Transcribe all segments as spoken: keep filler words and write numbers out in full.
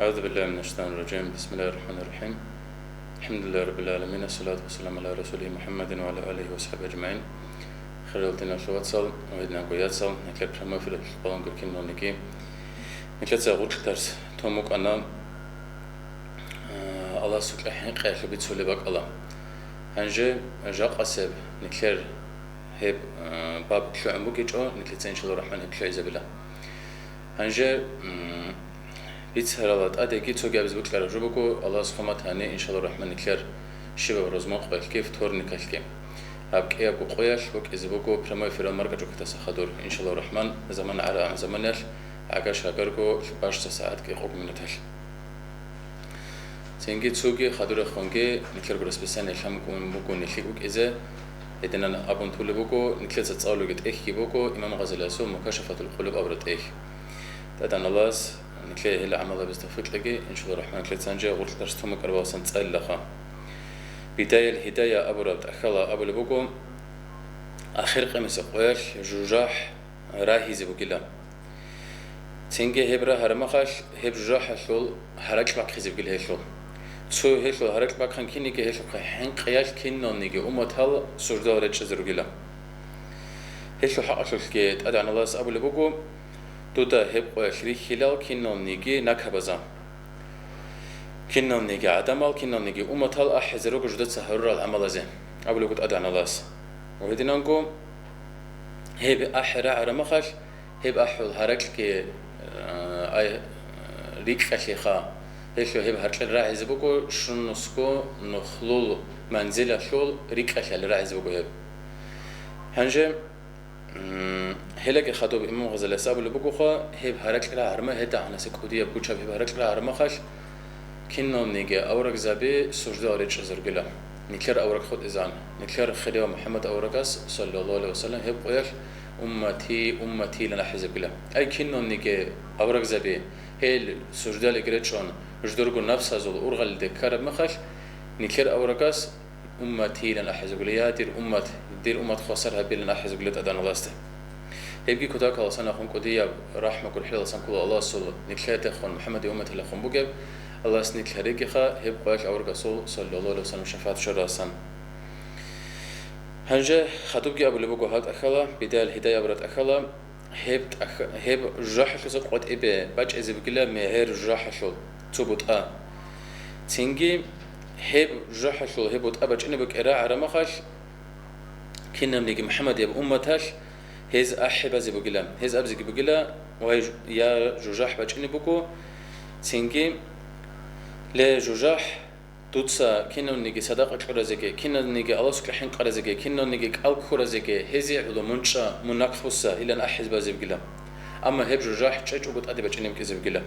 أعوذ بالله من الشيطان الرجيم. بسم الله الرحمن الرحيم. الحمد لله رب العالمين. الصلاة والسلام على رسوله محمد وعلى آله وصحبه أجمعين. Хириял диналъул вацал ва гьединанго яцал, нилъер прямой эфиралъ къвалангур киналниги. Нилъеца гъуркь дарс тун букӀана, а, Аллагьасукьа хӀинкъиялъул бицулеб бакӀала. Гьанже жакъасеб нилъер гьеб, а, баб лъугӀун бугечӀо, нилъеца, иншалла рахман, гьеб лъугӀизабила. Гьанже, м, бицарала тӀадеги цоги абизе бокьараб жо буго, Аллагьас хъуматани, иншалла рахман, нилъер щибаб рузман къоялъги, вторникалъги. Гьаб кӀиябго къоялъ букӀизе буго прямой эфирал маркӀачӀухътаса хадур, иншалла рахман, заман гӀара-, заманалъ гӀагар-шагарго бащдаса сагӀатги къуг минуталъ. Цинги цоги хадурахунги нилъерго расписание лъан букӀун буго нилъи букӀизе. Гьединан абун тулеб буго, нилъеца цӀалуги тӀехьги буго Имам Гъазалиясул Мукашафатул Къулуб абураб тӀехь. ТӀадегӀанав Аллагьас нилъее гьел гӀамал гьабизе тавфикъ кьеги, иншалла рахман, нилъеца гьанже гъуркь дарс тун букӀараб баласан цӀалилаха. Бидаял Гьидая абураб тӀахьала абулеб буго, ахир къиямасеб къоялъ жужахӀ рагьизе бугила. Цинги гьеб рагьараб мехалъ, гьеб жужахӀалъул гьаракь бахъизе бугила гьелъул. Цо гьелъул гьаракь бахъан киниги гьелъухъе хӀинкъиялъ киналниги умматал суждал речӀчӀизе ругила. Гьелъул хӀакъалъулъги ТӀадегӀанав Аллагьас абулеб буго, дуда гьеб къоялъ рихьилал киналниги накабаза. Киналниги гӀадамал, киналниги умматал ахӀизе руго жудаца гьарурал гӀамалазе, абулеб буго ТӀадегӀанав Аллагьас. Ва гьединанго гьеб ахӀи рагӀараб мехалъ, гьеб ахӀул гьаракьги, а, ай, рикӀкӀалъиха. Гьелъул гьеб гьаракьил рагӀизе буго щунусго нухлул манзилалъул рикӀкӀалъиялъ рагӀизе буго гьеб. Гьанже, м, гьелаги хадуб Имам Гъазалияс абулеб бугоха, гьеб гьаракьил рагӀараб мехалъ, гьедигӀанасеб кӀудияб гучаб гьеб гьаракьил рагӀараб мехалъ, киналниги аварагзаби суждал речӀчӀизе ругила, нилъер авараг хутӀизегӀан, нилъер хирияв МухӀаммад аварагас, саллаллагьу гӀалайгьи вассалам, гьеб къоялъ уммати, умматилан ахӀизе бугила. Ай киналниги аварагзаби гьел суждалиги речӀчӀун, жидерго напсазул ургъалиде ккараб мехалъ, нилъер аварагас умматилан ахӀизе бугила, я дир уммат, дир уммат хвасар гьабилан ахӀизе бугила ТӀадегӀанав Аллагьасде. Гьебги кутакаласан ахун кӀудияб рахӀму-гурхӀеласан ккола Аллагьасул нилъеда хун, МухӀаммадил умматилахун бугеб, Аллагьас нилъ гьаригиха гьеб къоялъ аварагасул, саллаллагьу гӀалайгьи вассалам, шафагӀат щвараласан. Гьанже хадубги абулеб буго гьаб тӀахьала, Бидаял Гьидая абураб тӀахьала, гьеб тӀах-, гьеб жужахӀалъуса къватӀибе бачӀизе бугила мегӀер жужахӀалъул цо бутӀа. Цинги гьеб жужахӀалъул гьеб бутӀа бачӀине букӀин рагӀараб мехалъ, кинабниги МухӀаммадияб умматалъ гьез ахӀи базе бугила. Гьез абизеги бугила, вай, жу-, я жужахӀ бачӀине буго, цинги, ле, жужахӀ, дуца кинавниги садакъа кьуразеги, кинавниги Аллагьасукьа хӀинкъаразеги, кинавниги кӀал ккуразеги, гьезие гӀоло мун чӀа, мун нахъбусса, илан ахӀи базе бугила. Амма гьеб жужахӀ чӀечӀого тӀаде бачӀине букӀизе бугила.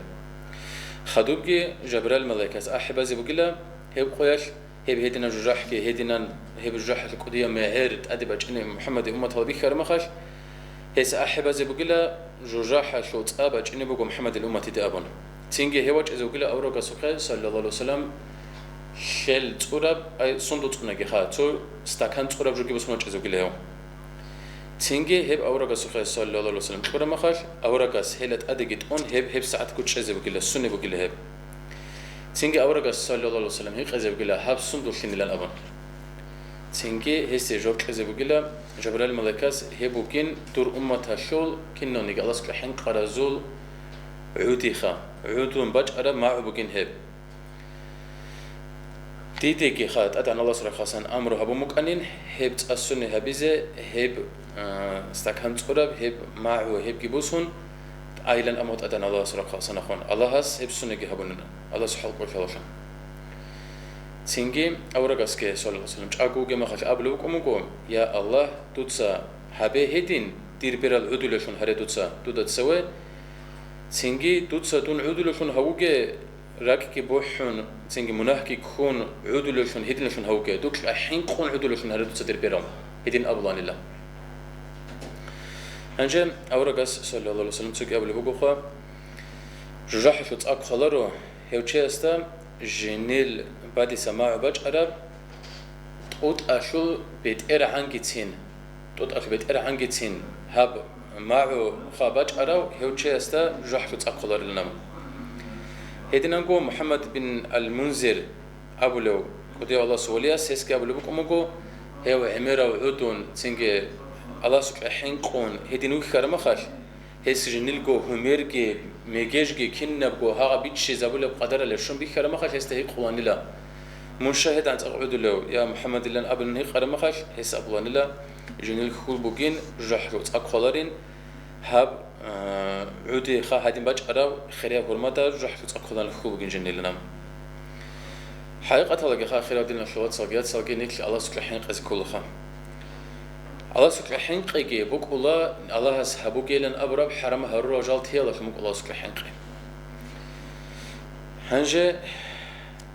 Хадубги Жабраил малаикас ахӀи базе бугила гьеб къоялъ, гьеб гьединаб жужахӀги, гьединан гьеб жужахӀалъул кӀудияб мегӀер тӀаде бачӀине МухӀаммадил умматалда бихьараб мехалъ, гьес ахӀи базе бугила, жужахӀалъул цӀа бачӀине буго МухӀаммадил умматиде абун. Цинги гьев вачӀизе вугила аварагасухъе, саллаллагьу гӀалайгьи вассалам, лъел цӀураб, ай, сундул цӀунагиха, цо стакан цӀураб жоги босун вачӀизе вугила гьев. Цинги гьеб аварагасухъе, саллаллагьу гӀалайгьи вассалам, кьураб мехалъ, аварагас гьела тӀадеги тӀун гьеб, гьеб сагӀат гучӀезе вугила, суне бугила гьеб. Цинги аварагас, саллаллагьу гӀалайгьи вассалам, гьикъизе вугила гьаб сундуллъинилан абун. Цинги гьесие жо кьезе бугила, Жабраил малаикас, гьеб бугин дур умматалъул кинавниги Аллагьасукьа хӀинкъаразул гӀудиха, гӀудун бачӀараб магӀу бугин гьеб. Дидегиха ТӀадегӀан Аллагьасул рахъалъан амру гьабун букӀанин, гьеб цӀа суне гьабизе, гьеб, а, стакан цӀураб, гьеб магӀу, гьебги бусун, айилан амру ТӀадегӀан Аллагьасул рахъалъан ахун. Аллагьас гьеб сунеги гьабунин, Аллагьасул хӀалкӀолъалалъун. Цинги аварагасги, саллаллагьу гӀалайгьи вассалам, чӀаго вугеб мехалъ абулеб букӀун буго: «Я Аллагь, дуца гьабе гьедин, дир берал гӀодулеллъун гьаре дуца дуда цеве, цинги дуца дун гӀодулеллъун гьавуге, ракӀги бухӀун, цинги мунагьги ккун, гӀодулеллъун, гьединаллъун гьавуге, дукьа хӀинкъун гӀодулеллъун гьаре дуца дир берал», гьедин абуланила. Гьанже аварагас, саллаллагьу гӀалайгьи вассалам, цоги абулеб бугоха: «ЖужахӀалъул цӀа кколаро гьев чиясда жинил бадиса магӀу бачӀараб тӀутӀалъул бетӀергьангицин, тӀутӀалъул бетӀергьангицин гьаб магӀуха бачӀарав гьев чиясда жужахӀалъул цӀа кколарилан». Гьединанго МухӀаммад бин Ал-Мунзир абулев кӀудияв Аллагьасул валияс, гьесги абулеб букӀун буго, гьев гӀемерав гӀодун, цинги Аллагьасукьа хӀинкъун гьедин вихьараб махалъ, гьес жинилго гьумерги, мегежги, кинабго гьагъа биччизабулеб къадаралъе щун бихьараб махалъ, гьесда гьикъуланила: «Мун щай гьедин цӀакъ гӀодулев, я МухӀаммад?» — илан абилан гьикъараб махалъ, гьес абуланила: «Жинил хьул бугин, жужахӀалъул цӀа кколарин, гьаб, а, гӀодиха гьадин бачӀараб хирияб гьурмада жужахӀалъул цӀа кколарин хьул бугин жинилан». ХӀакъикъаталдаги ха, хириял диналъул вацалги яцалги, нилъ Аллагьасукьа хӀинкъизе кколаха. Аллагьасукьа хӀинкъиги букӀула Аллагьас гьабугейилан абураб хӀарам гьарурал жал теялалъун букӀула Аллагьасукьа хӀинкъи. Гьанже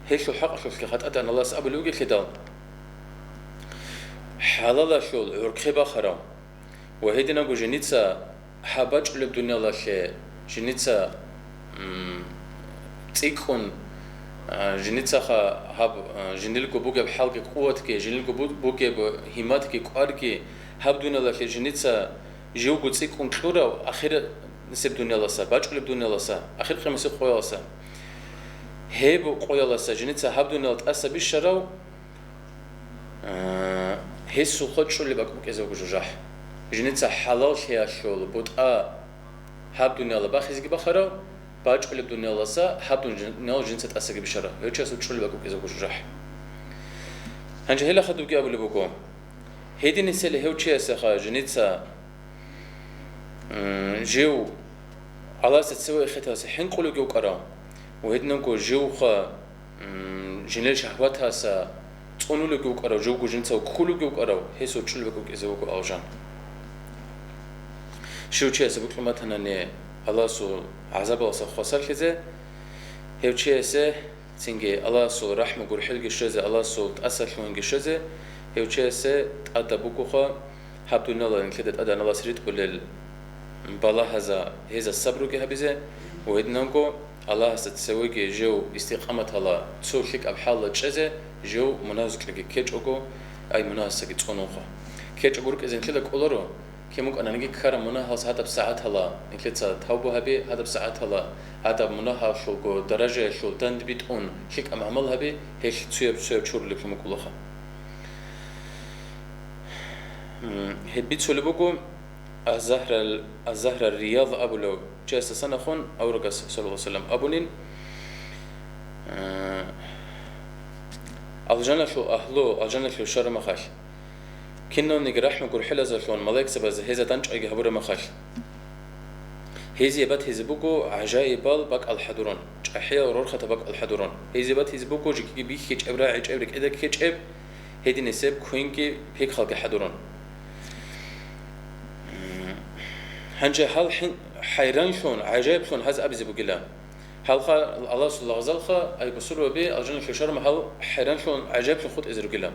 гьелъул хӀакъалъулъги ха ТӀадегӀан Аллагьас абулев вугелъидал, хӀалалалъул гӀурхъи бахарав ва гьединабго жинца гьаб бачӀулеб дуниялалъе жинца, м, цӀикӀкӀун, а, жинцаха гьаб, а, жинилго бугеб хӀалги къуватги, жинилго бу-, бугеб гьимматги кӀварги, гьаб дуниялалъе жинца живго цӀикӀкӀун кьурав ахирисеб дунияласа, бачӀулеб дунияласа, ахир къиямасеб къояласа. Гьеб къояласа жинца гьаб дуниял тӀаса бищарав, А, гьесулха чӀолеб бакӀ букӀизе буго жужахӀ. Жинца хӀалаллъиялъул бутӀа гьаб дунияла бахизеги бахарав, бачӀулеб дунияласа гьаб дуниял жинца тӀасаги бищарав. Гьев чиясул чӀолеб бакӀ букӀизе буго жужахӀ. Гьанже гьелаха дубги абулеб буго: гьединисел гьев чиясаха жинца М, жив Аллагьасда цеве эхеталъе хӀинкъулев вукӀарав ва гьединабго живха, м, жинер шагьватаса цӀунулев вукӀарав, живго жинцав ккулев вукӀарав, гьесул чӀолеб бакӀ букӀизе буго алжан. Щив чиясе бокьун батанани Аллагьасул гӀазабалдаса хвасарлъизе, гьев чиясе Цинги Аллагьасул рахӀму-гурхӀелги щвезе, Аллагьасул тӀасалъугьинги щвезе, гьев чиясе тӀадаб бугоха гьаб дунияла нилъеда ТӀадегӀан Аллагьас ритӀулел балагьаза, гьезда сабруги гьабизе, ва гьединабго Аллагьасда цевеги жив истикъаматала цо лъикӀаб хӀалалда чӀезе, жив мунагьазукьаги ккечӀого, ай мунагьасаги цӀунунха. КкечӀого рукӀизе нилъеда кӀоларо, Кин букӀананиги ккараб мунагьалас гьадаб сагӀатала, нилъеца тавба гьаби, гьадаб сагӀатала, гьадаб мунагьалъулго даражаялъул дандбитӀун лъикӀаб гӀамал гьаби, гьелъ цуяб-цуяб чурулеблъун букӀулаха. М, гьеб бицулеб буго, Аз-Загьрал-, Аз-Загьрар Рияд абулев чиясдасан ахун аварагас, саллаллагьу гӀалайгьи ва саллам, абунин, э, алжаналъул агьлу, алжаналъул шарумахалъ. Киналниги рахӀму-гурхӀелазулъун малаикзабаз гьезда дандчӀвайги гьабураб махалъ, гьезие батизе буго гӀажаибал бакӀал хӀадурун, чӀахӀиял рорхатаб бакӀал хӀадурун. Гьезие батизе буго жеги бихьичӀеб, рагӀичӀеб, рекӀеда ккечӀеб, гьединисеб квенги пихъалги хӀадурун. Гьанже гьал хӀин-, хӀайранлъун, гӀажаиблъун гьаз абизе бугила. Гьалха Аллагьасул лагъзалха, ай бусурбаби, алжаналъул шарумахал хӀайранлъун, гӀажаиблъун хутӀизе ругила.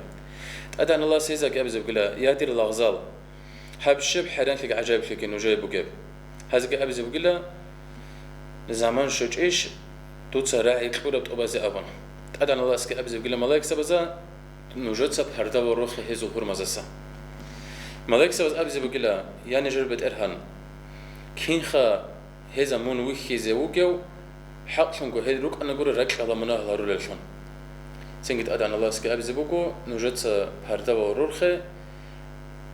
ТӀадегӀан Аллагьас гьездаги абизе бугила: «Я, дир лагъзал, гьаб щиб хӀайранлъиги гӀажаиблъиги нужее бугеб?» Гьазги абизе бугила: «Заман щвечӀищ, дуца рагӀи кьураб тӀубазе», — абун. ТӀадегӀан Аллагьасги абизе бугила малаикзабазда: «Нужеца парда ворохъе гьезул гьурмазаса». Малаикзабаз абизе бугила: «Я, нижер БетӀергьан, кинха гьезда мун вихьизе вугев, хӀакълъунго гьел рукӀана гури ракьалда мунагьал гьарулеллъун». Цинги ТӀадегӀан Аллагьасги абизе буго: «Нужеца парда ворохъе,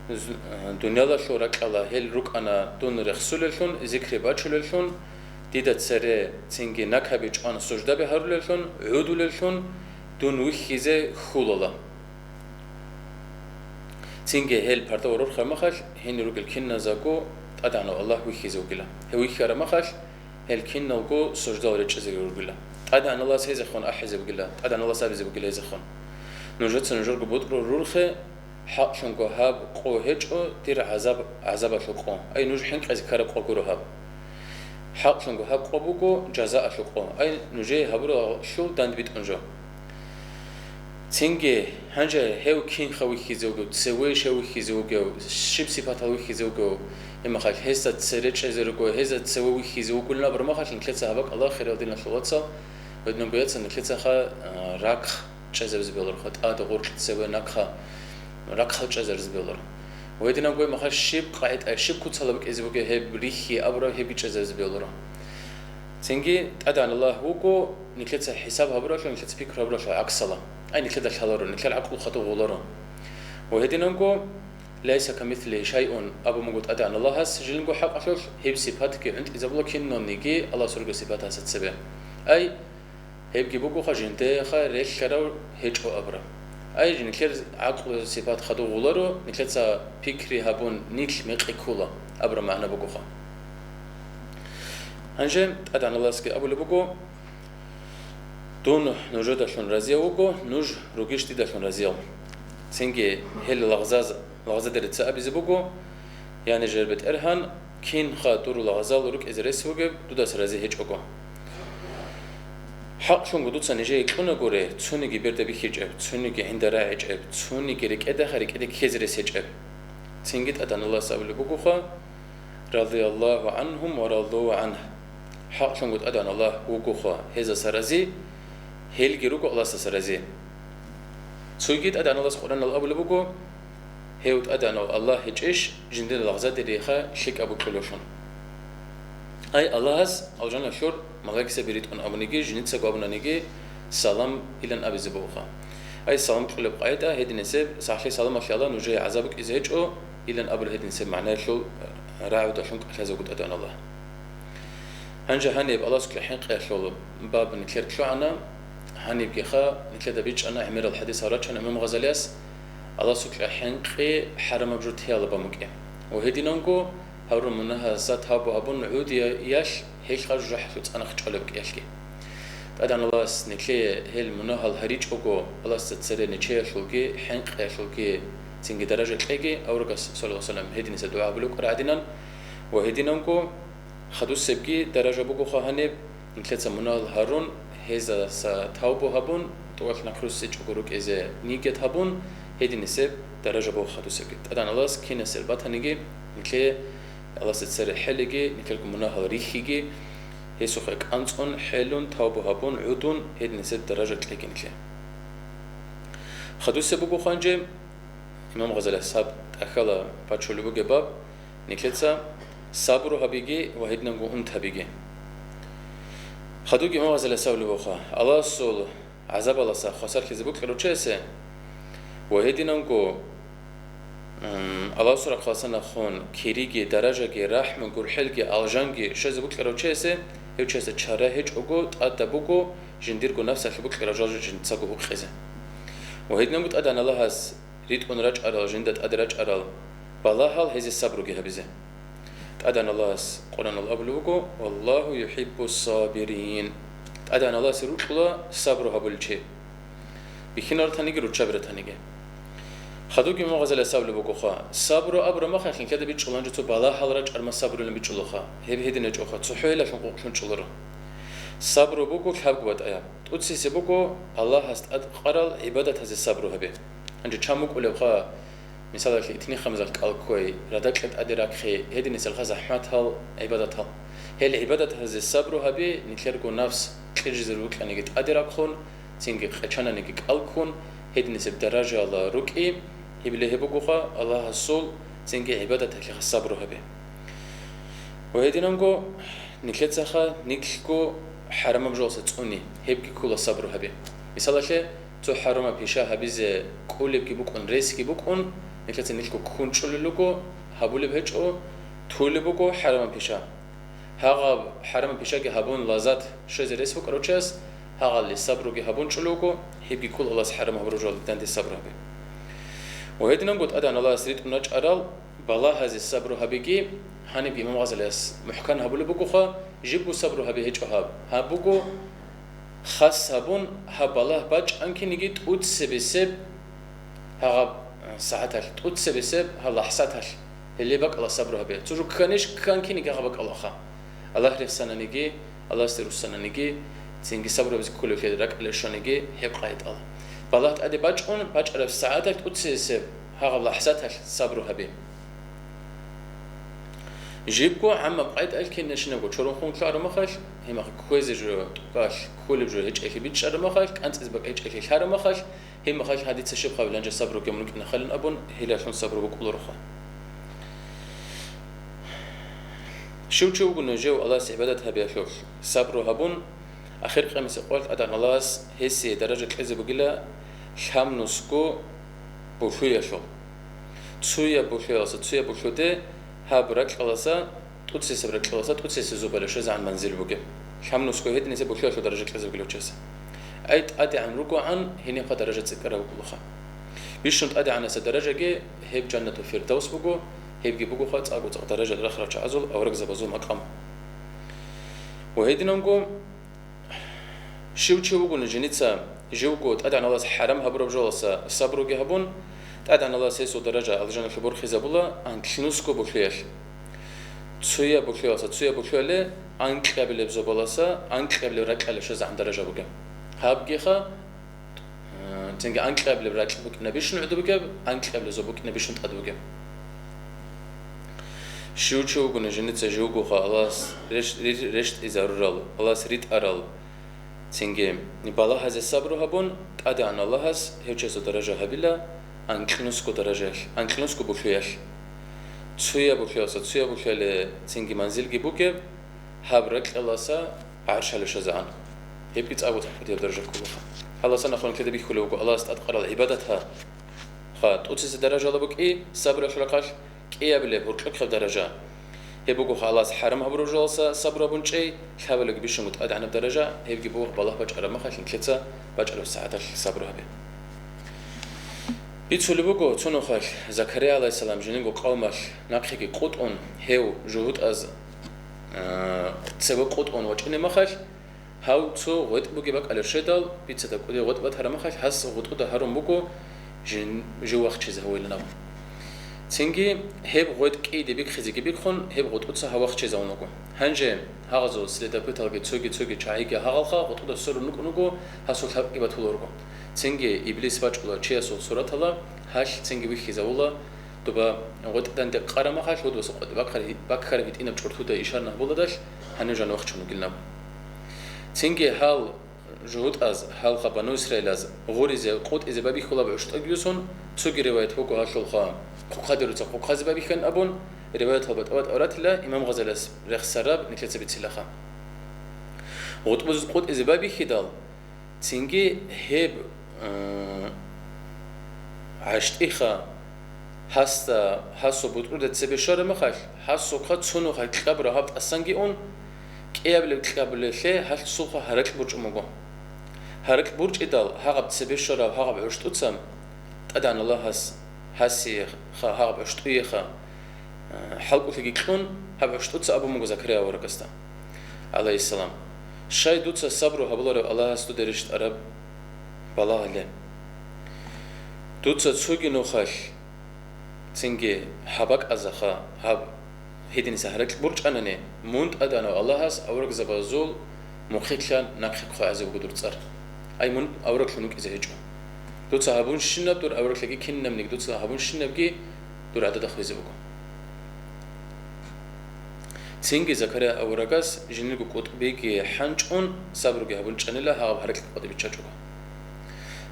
з-, дуниялалъул ракьалда гьел рукӀана дун рехсулеллъун, зикри бачулеллъун, дида цере цинги накаби чӀван суждаби гьарулеллъун, гӀодулеллъун, дун вихьизе хьулала». Цинги гьел парда ворохъараб махалъ, гьенир ругел киназдаго ТӀадегӀанав Аллагь вихьизе вугила. Гьев вихьараб махалъ, гьел киналго суждал речӀчӀизе ругила. ТӀадегӀан Аллагьас гьезехун ахӀизе бугила, ТӀадегӀан Аллагьас абизе бугила гьезехун: «Нужеца нужерго бутӀрул рурхе, хӀакълъунго гьаб къо гьечӀо дир гӀазаб, гӀазабалъул къо, ай нуж хӀинкъизе ккараб къо гуро гьаб. ХӀакълъунго гьаб къо буго жазаалъул къо, ай нужее гьабуралъул дандбитӀун жо». Цинги, гьанже гьев кинха вихьизе вугев, цеве щай вихьизе вугев, щиб сипатал вихьизе вугев, имахал гьезда цере чӀезе руго, гьезда цеве вихьизе вугулин абураб махалъ, нилъеца гьаб бакӀалда, хириял диналъул вацал, гьединго яцан нилъецаха, а, рахъ чӀезабизе бегьуларо, тӀад гъоркь цеве нахъа, рахъал чӀезаризе бегьуларо. Ва гьединабго имахал щиб къагӀида, щиб куцалда букӀизе бугеб гьеб рихьи абураб, гьебги чӀезаризе бегьуларо. Цинги ТӀадегӀан Аллагь вуго, нилъеца хӀисаб гьабуралъул, нилъеца пикру гьабуралъул гӀаксала. Ай, нилъеда лъаларо, нилъер гӀакълу хадув гъоларо. Ва гьединанго, «Лайса камислигьи шайъун» абун буго ТӀадегӀан Аллагьас, жилинго хӀакъалъулъ гьеб сипатги гӀунтӀизабула кинавниги Аллагьасул ругел сипатасда цебе. Ай, гьебги бугоха жиндиеха релълъарав гьечӀо абураб. Ай, нилъер гӀакълу сипат хадув гъоларо, нилъеца пикри гьабун, нилъ мекъи ккола абураб магӀна бугоха. Гьанже ТӀадегӀан Аллагьасги абулеб буго: «Дун нужедалъун разияв вуго, нуж ругищ дидалъун разиял». Цинги гьел лагъзаз-, лагъзадерица абизе буго: «Я нижер БетӀергьан, кинха дур лагъзал рукӀизе рес бугеб, дудаса рази гьечӀого? ХӀакълъунго дуца нижее кьуна гури, цониги берда бихьичӀеб, цониги гӀинда рагӀичӀеб, цониги рекӀедаха рекӀеде ккезе рес гьечӀеб». Цинги ТӀадегӀан Аллагьас абулеб бугоха: «Радияллагьу гӀангьум ва раду гӀангь». ХӀакълъунго ТӀадегӀан Аллагь вугоха гьезаса рази, гьелги руго Аллагьасаса рази. Цоги ТӀадегӀан Аллагьас Къуръаналъ абулеб буго: «Гьев ТӀадегӀанав Аллагь гьечӀищ, жиндир лагъзадериеха лъикӀаб букӀулевлъун?» Ай, Аллагьас алжаналъур малаикзаби ритӀун абуниги, жиницаго абунаниги, салам илан абизе бугоха. Ай, салам кьолеб къагӀида гьединесеб, сахлъи-саламалъе Аллагь нужее гӀазаб букӀизе гьечӀо, илан абулеб гьединесеб магӀнаялъул рагӀудалъун кӀалъазе вуго ТӀадегӀан Аллагь. Гьанже гьаниб Аллагьасукьа хӀинкъиялъул баб нилъер лъугӀана, гьанибгиха нилъеда бичӀчӀана гӀемерал хӀадисал рачана Имам Гъазалияс, Аллагьасукьа хӀинкъи хӀарамаб жо теялаб букӀин. Ва гьединанго гьарун мунагьазда тавба гьабун гӀодиялъ гьелъ жужахӀалъув цӀанахъ чӀолеб кӀиялъги. ТӀадегӀан Аллагьас нилъее гьел мунагьал гьаричӀого, Аллагьасда цере нечеялъулги, хӀинкъиялъулги цинги даража кьеги, аварагас, саллаллагьу гӀалайгьи ва саллам, гьединаса дугӀа гьабулеб ккара гӀадинан. Ва гьединанго хадусебги даража бугоха гьаниб, нилъеца мунагьал гьарун, гьезаса тавбу гьабун, тӀубалъ нахъруссичӀого рукӀизе нигет гьабун, гьединисеб даража буго хадусебги. ТӀадегӀан Аллагьас кинасер батаниги, нилъее Аллагьасда цере хӀелиги, нилъерго мунагьал рихьиги, гьесухъе кӀанцӀун, хӀелун, тавбу гьабун, гӀудун, гьединисеб даража кьеги нилъее. Хадусеб буго ханже, Имам Гъазалияс гьаб тӀахьала бачулеб бугеб баб, нилъеца сабру гьабиги ва гьединанго унт гьабиги. Хадубги Имам Гъазалияс абулеб бугоха, Аллагьасул гӀазабаласа хвасарлъизе букӀарав чиясе ва гьединанго, м, Аллагьасул рахъалъа нахъун кириги, даражаги, рахӀму, гурхӀелги, алжанги щвезе букӀарав чиясе, гьев чиясе чара гьечӀого, тӀадаб буго жиндирго нафсалъе букӀараб жал жинцаго гьукъизе. Ва гьединанго ТӀадегӀан Аллагьас ритӀун рачӀарал, жинда тӀаде рачӀарал балагьал гьезие сабруги гьабизе. ТӀадегӀан Аллагьас Къуръаналъ абулеб буго: «Валлагьу юхӀиббус-сабирин». ТӀадегӀан Аллагьасе рокьула сабру гьабулев чи. Бихьинал ратаниги, руччаби ратаниги. Хадубги Имам Гъазалияс абулеб бугоха, сабру абураб мехалъ нилъеда бичӀчӀуларо цо балагьал рачӀарал мехалъ сабру илан бичӀчӀулароха. Гьеб гьедин гьечӀоха, цохӀоялъун къокълъун чӀоларо. Сабру буго лъабго батӀаяб. ТӀоцебесеб буго Аллагьас тӀад къарал гӀибадатазе сабру гьабе. Гьанже чан букӀулебха, мисалалъе, итнихъамзал кӀал кквей, радакьа тӀаде рахъе, гьединисалха захӀматал, гӀибадатал. Гьел гӀибадатазе сабру гьабе, нилъерго нафс кьижизе рукьаниги тӀаде рахъун, цинги къечананиги кӀал ккун, гьединисеб даражала рукӀи, гьеб ле гьеб бугоха Аллагьасул цинги гӀибадаталъеха сабру гьабе. Ва гьединанго нилъецаха нилъго хӀарамаб жоялдаса цӀуни, гьебги ккола сабру гьабе. Мисалалъе, цо хӀарамаб пиша гьабизе кӀолебги букӀун, ресги букӀун, нилъеца нилъго ккун чӀолел руго, гьабулеб гьечӀо, толеб буго хӀарамаб пиша. Гьагъаб хӀарамаб пишаги гьабун лаззат щвезе рес букӀарав чияс, гьагъалде сабруги гьабун чӀолев вуго, гьебги ккола Аллагьас хӀарам гьабураб жоялде данде сабру гьабе. Ва гьединанго ТӀадегӀан Аллагьас ритӀун рачӀарал балагьазе сабру гьабиги, гьаниб Имам Гъазалияс мухӀкан гьабулеб бугоха, жибго сабру гьаби гьечӀо гьаб. Гьаб буго, хас гьабун, гьаб балагь бачӀанкиниги тӀоцебесеб гьагъаб сагӀаталъ, тӀоцебесеб гьаб лахӀзаталъ, гьеле бакӀала сабру гьабе. Цо жо кканищ кканкиниги гьагъаб бакӀалаха. Аллагь рехсананиги, Аллагьасде руссананиги, цинги сабру гьабизе кколевлъи ракӀалде щваниги гьеб къагӀидала. Балагь тӀаде бачӀун, бачӀараб сагӀаталъ тӀоцебесеб гьагъаб лахӀзаталъ сабру гьабе. Жибго гӀаммаб къайдалъ кинашинабго чорхун лъугӀараб махалъ, гьеб мехалъ кквезе жо тӀубалъ кколеб жо гьечӀелъи бичӀчӀараб махалъ, кӀанцӀизе бакӀ гьечӀелъи лъараб махалъ, гьеб мехалъ гьадица щиб гьабилан жо сабру гьабун рукӀина халин абун, гьелалъун сабру букӀулароха. Щив чи вугони жив Аллагьасе гӀибадат гьабиялъулъ сабру гьабун, ахир къиямасеб къоялъ ТӀадегӀан Аллагьас гьесие даража кьезе бугила лъабнусго булъуялъул. Цуяб булъуялдаса цуяб булъуде гьаб ракьалдаса, тӀоцесеб ракьалдаса тӀоцесеб зобале щвезегӀан манзил бугеб. Лъабнусго гьединлъидал булъуялъул даража кьезе бугила чиясе. Ай, тӀадегӀан ругогӀан, гьенибха даража цӀикӀкӀараб бугелаха. Бищун тӀадегӀанасеб даражаги гьеб Жаннатул Фирдавс буго, гьебги бугоха цӀакъго-цӀакъ даража рахъарал чагӀазул, аварагзабазул макъам. Ва гьединанго, щив чи вугони жинца живго ТӀадегӀан Аллагьас хӀарам гьабураб жоялдаса сабруги гьабун, ТӀадегӀан Аллагьас гьесул даража алжаналъуб борхизабула анкьнусго булъуялъ. Цуяб булъуялдаса цуяб булъуялде анкьабилеб зобалдаса анкьабилеб ракьалде щвезегӀан даража бугеб. Гьабгиха, э, цинги анкьабилеб ракь букӀина бищун гӀодобе бугеб, анкьабилеб зоб букӀина бищун тӀаде бугеб. Щив чи вугони жинца живгоха Аллагьас рещ-, рир-, рещтӀизарурал, Аллагьас ритӀарал, цинги балагьазе сабру гьабун, ТӀадегӀан Аллагьас гьев чиясул даража гьабила анкьнусго даражаялъ, анкьнусго булъуялъ. Цуяб булъуялдаса цуяб булъуялде цинги манзилги бугеб, гьаб ракьалдаса гӀаршалде щвезегӀан. Гьебги цӀакъго-цӀакъго кӀудияб даража кколаха. Гьалдасан нахъ нилъеда бихьулеб буго Аллагьас тӀадкъарал гӀибадатха тӀоцесеб даражала букӀи сабралъул рахъалъ, кӀиабилеб гьоркьохъеб даража. Гьеб бугоха Аллагьас хӀарам гьабураб жоялдаса сабру гьабун чӀей, лъабабилеб бищунго тӀадегӀанаб даража, гьебги буго балагь бачӀараб мехалъ нилъеца бачӀараб сагӀаталъ сабру гьабе. Бицулеб буго цо нухалъ, Закария гӀалайгьиссалам жиндирго къавмалъ нахъеги къотӀун, гьев жугьутӀаз, а, цеве къотӀун вачӀунеб мехалъ, гьав цо гъветӀ бугеб бакӀалде щведал, бицатаб кӀудияб гъветӀ батараб мехалъ, гьас гъутӀуда гьарун буго жин-, жив вахчизе гьавилан абун. Цинги гьеб гъветӀ кӀийде бихъизеги бихъун, гьеб гъутӀуца гьав вахчизавун вуго. Гьанже гьагъазул следопыталги цоги-цоги чагӀиги гьагъалха гъутӀуда сверун рукӀун руго, гьасул лъабкӀги батулел руго. Цинги Иблис бачӀула чиясул сураталда, гьалъ цинги вихьизавула, доба гъветӀ данде къараб мехалъ, гьудбаса къватӀибе баккараб гьитӀинаб чӀортуда ишарат гьабуладалъ, гьанив жан вахчун вугилан абун. Цинги гьал жугьутӀаз, гьалха бану Исраилаз гъуризе, къотӀизе байбихьулеб гӀущтӀаги босун, цоги риваят буго гьалъулха хъухъаде руца хъухъазе байбихьан абун, риваятал батӀа-батӀа ратила, имам Гъазалияс рехсараб нилъеца бицилаха. ГъутӀбуз къотӀизе байбихьидал, цинги гьеб, э, гӀащтӀиха гьасда, гьасул бутӀрулда цебе щвараб мехалъ, гьасухъа цо нухалъ кьабураб гьаб тӀасанги ун, кӀиабилеб кьабулелъе гьалъ цо нухалъ гьаракь борчӀун буго. Гьаракь борчӀидал гьагъаб цебе щвараб гьагъаб гӀущтӀуца, ТӀадегӀан Аллагьас гьасиеха, гьагъаб гӀущтӀуеха, э, хӀалкӀолъиги кьун, гьаб гӀущтӀуца абун буго Закария аварагасда, гӀалайгьиссалам: «Щай дуца сабру гьабуларев Аллагьас дуда рещтӀараб балагьалде? Дуца цоги нухалъ цинги гьаб бакӀазаха, гьаб гьединлъидал гьаракь борчӀанани, мун ТӀадегӀанав Аллагьас аварагзабазул мухъилъан нахъе хъвагӀазе вуго дур цӀар. Ай, мун авараглъун вукӀизе гьечӀо. Дуца гьабунщинаб дур авараглъиги кинабниги, дуца гьабунщинабги дур гӀадада хвезе буго». Цинги Закария аварагас жиндирго къотӀбиги хӀанчӀун, сабруги гьабун чӀанила гьагъаб гьаракь къотӀи биччачӀого.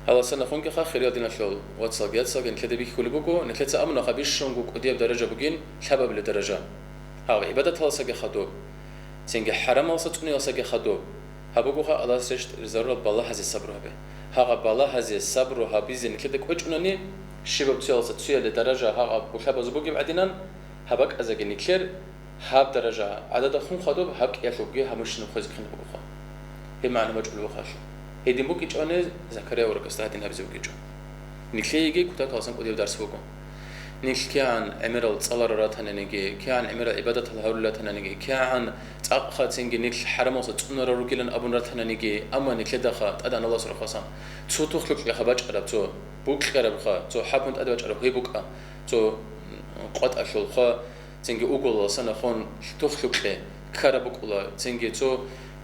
Гьалдасан нахъеги, хириял диналъул вацалги яцалги, нилъеда бихьулеб буго, нилъеца абунаха бищунго кӀудияб даража бугин лъабабилеб даража. Гьаб гӀибадаталдасаги хадуб, цинги хӀарамалдаса цӀуниялдасаги хадуб. Гьаб бугоха Аллагьас рещтӀизарурал балагьазе сабру гьабе. Гьагъаб балагьазе сабру гьабизе нилъеда кӀвечӀунани, щибаб цоялдаса цоялде даража гьагъаб булъабазул бугеб гӀадинан, гьаб бакӀазаги нилъер гьаб даража гӀадада хун хадуб, гьаб кӀиялъулги гьабунщинаб хвезе ккун бугоха. Гьеб магӀна бачӀунеб буго гьалъул. Гьедин букӀинчӀони Закария аварагасда гьадин гьабизе букӀинчӀо. Нилъееги кутакалдасан кӀудияб дарс буго. Нилъ кигӀан гӀемерал цӀаларал ратананиги, кигӀан гӀемерал гӀибадатал гьарулел ратананиги, кигӀан цӀакъха цинги нилъ хӀарамалдаса цӀунарал ругилан абун ратананиги, амма нилъедаха ТӀадегӀан Аллагьасул рахъалдасан цо тухлъукьеха бачӀараб, цо букьарабха, цо хӀапун тӀаде бачӀараб гьеб букӀа, цо къватӀалъулха, цинги уголалдаса нахъон тухлъукье ккараб букӀула, цинги цо,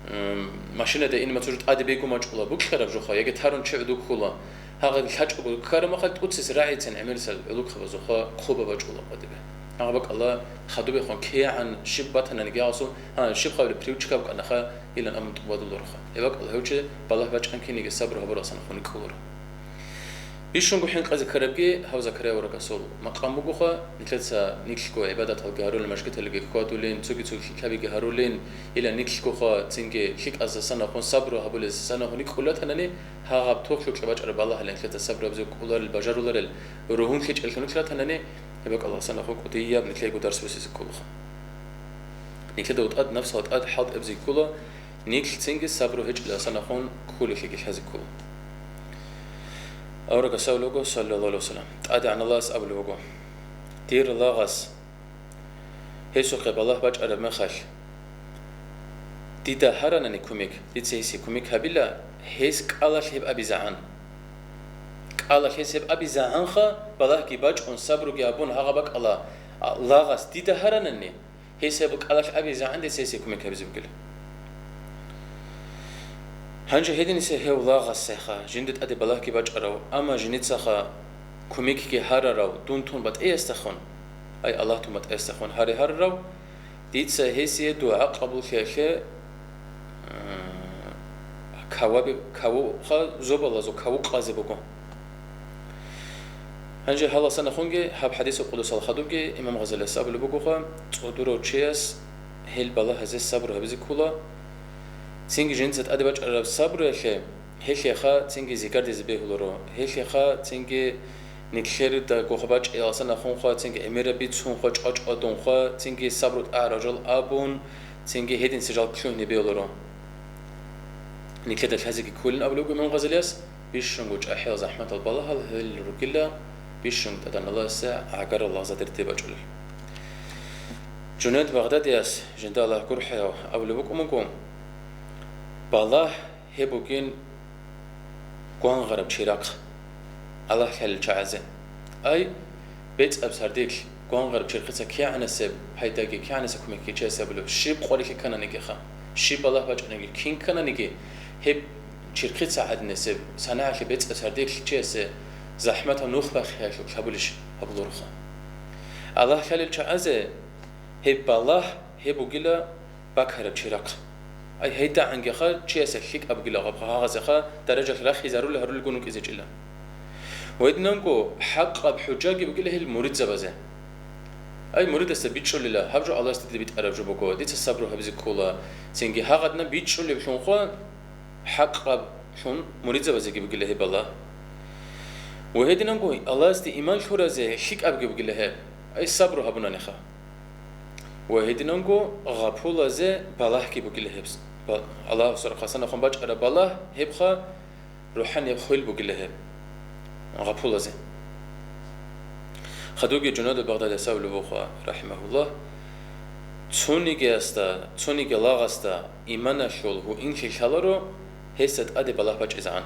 м, машинада ине мацӀур тӀаде бегун бачӀула, букьараб жоха, яги тарун чи гӀодоб ккола. Гьагъа лъачӀого ккараб мехалъ тӀоцес рагӀицин гӀемерисел гӀолохъабазухъа хъуба бачӀула къватӀибе. Гьагъа бакӀалда хадубехун кигӀан щиб батананиги гьасул, гьа, щиб хъвалеб привычка букӀанаха, илан абун тӀубадулароха. Гьеб бакӀалда гьев чи балагь бачӀан киниги сабру гьабуралдасан хун кколаро. Бищунго хӀинкъизе ккарабги гьав Закария аварагасул макъам бугоха, нилъеца нилъго гӀибадаталги гьарулин, мажгиталги хьвадулин, цоги-цоги лъикӀлъабиги гьарулин, ила нилъгоха цинги лъикӀаздасан ахун, сабру гьабулезасан ахун рикӀкӀулатанани, гьагъаб тохлъукьа бачӀараб балагьалин нилъеца сабру гьабизе кӀоларел, бажаруларел, ругьунлъи чӀеллъун вучлатанани, гьеб бакӀаласан ахун кӀудияб нилъего дарс босизе кколаха. Нилъеда тӀад, напсала тӀад хӀалтӀабизе ккола, нилъ цинги сабру гьечӀеласан ахун кколелъиги лъазе ккола. Аварагас абулеб буго, саллаллагьу гӀалайгьи ва саллам, ТӀадегӀанав Аллагьас абулеб буго: «Дир лагъас гьесухъе балагь бачӀараб мехалъ, дида гьаранани кумек, дица гьесие кумек гьабила, гьес кӀалалъ гьеб абизегӀан. КӀалалъ гьес гьеб абизегӀанха, балагьги бачӀун, сабруги гьабун, гьагъа бакӀала лагъас дида гьаранани, гьес гьеб кӀалалъ абизегӀан дица гьесие кумек гьабизе бугила». Гьанже гьединиса гьев лагъасеха, жинда тӀаде балагьги бачӀарав, амма жиницаха кумекги гьарарав дун тун батӀиясдахун, ай, Аллагь тун батӀиясдахун гьари гьарарав, дица гьесие дугӀа къабуллъиялъе, а, каваби-, кавуха, зобалазул каву къазе буго. Гьанже гьаласан ахунги гьаб хӀадисул къудусал хадубги имам Гъазалияс абулеб бугоха, цӀодорав чияс гьел балагьазе сабру гьабизе ккола, цинги жинца тӀаде бачӀараб сабруялъе, гьелъеха цинги зигардизе бегьуларо, гьелъеха цинги нилъерда гохъа бачӀияласан ахунха, цинги гӀемераб бицунха, чӀвачӀвадунха, цинги сабру тӀагӀаражал абун, цинги гьединса жал лъугьине бегьуларо. Нилъеда лъазеги кколин абулеб буго имам Гъазалияс, бищунго чӀахӀиял захӀматал балагьал гьел ругила, бищунго тӀадегӀанав Аллагьасе гӀагарал лагъзадерде бачӀулел. Жунайд Багъдадияс, жинда Аллагь гурхӀаяв, абулеб букӀун буго: «Балагь гьеб бугин гвангъараб чирахъ Аллагь лъалел чагӀазе». Ай, бецӀаб сардилъ гвангъараб чирхъица кигӀанасеб пайдаги, кигӀанасеб кумекги чиясе гьабулеб, щиб къварилъи ккананигиха, щиб балагь бачӀаниги, кин ккананиги, гьеб чирхъица гӀадинасеб санагӀалъе бецӀаб сардилъ чиясе захӀматаб нух бахъиялъул лъабулищ гьабулароха. Аллагь лъалел чагӀазе гьеб балагь гьеб бугила бакараб чирахъ. Ай, гьедагӀангиха чиясе лъикӀаб бугила гьаб гьагъазеха даражалъ рахизарули гьарулелгун вукӀизечӀила. Ва гьединанго хӀакъаб хӀужаги бугила гьел муридзабазе. Ай, муридасда бичӀчӀулила, гьаб жо Аллагьас дида битӀараб жо буго, дица сабру гьабизе ккола, цинги гьагъадна бичӀчӀулеблъунха хӀакъаблъун муридзабазеги бугила гьеб балагь. Ва гьединанго Аллагьасде иман лъуразе лъикӀабги бугила гьеб, ай, сабру гьабунаниха. Ва гьединанго гъапулазе балагьги бугила гьеб. Ба-, Аллагьасул рахъалъан ахун бачӀараб балагь гьебха, рухӀанияб хвел бугила гьеб гъапулазе. Хадуги Жунайд Багъдадияс абулеб буго, рахӀимагьуллагь, цонигиясда, цониги лагъасда иманалъул гьуинлъи лъаларо, гьесда тӀаде балагь бачӀизегӀан.